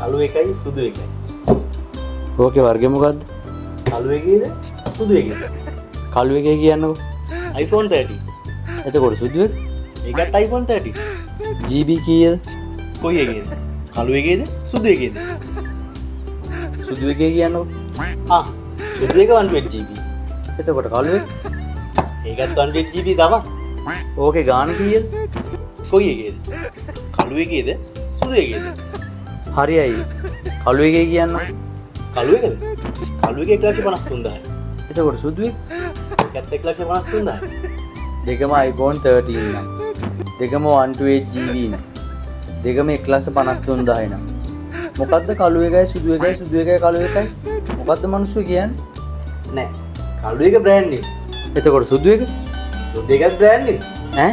කළු එකයි සුදු එකයි. ඕකේ වර්ගය මොකද්ද? කළු එකේද සුදු එකේද? කළු එකේ කියන්නකෝ. iPhone 13. එතකොට සුදු එක? ඒකත් iPhone 13. GB කීයද? කොයි එකේද? කළු එකේද සුදු එකේද? සුදු එකේ කියන්නකෝ. ආ, සුදු එක 128 GB. එතකොට කළු එක? ඒකත් 128 GB තමයි. ඕකේ ගාන කීයද? කොයි එකේද? කළු එකේද සුදු එකේද? හරි අයියේ. කළු එකේ කියන්නකෝ. කළු එකද? කළු එක 1,53,000යි. එතකොට සුදු එක? ඒකත් 1,53,000යි. දෙකම iPhone 13 නම්, දෙකම 128 GB නම්, දෙකම 1,53,000 නම්, මොකද්ද කළු එකයි සුදු එකයි, සුදු එකයි කළු එකයි, මොකද්ද මිනිස්සු කියන්නේ? නෑ, කළු එක බ්‍රෑන්ඩ් නිව්. එතකොට සුදු එක? සුදු එකත් බ්‍රෑන්ඩ් නිව්. ඈ?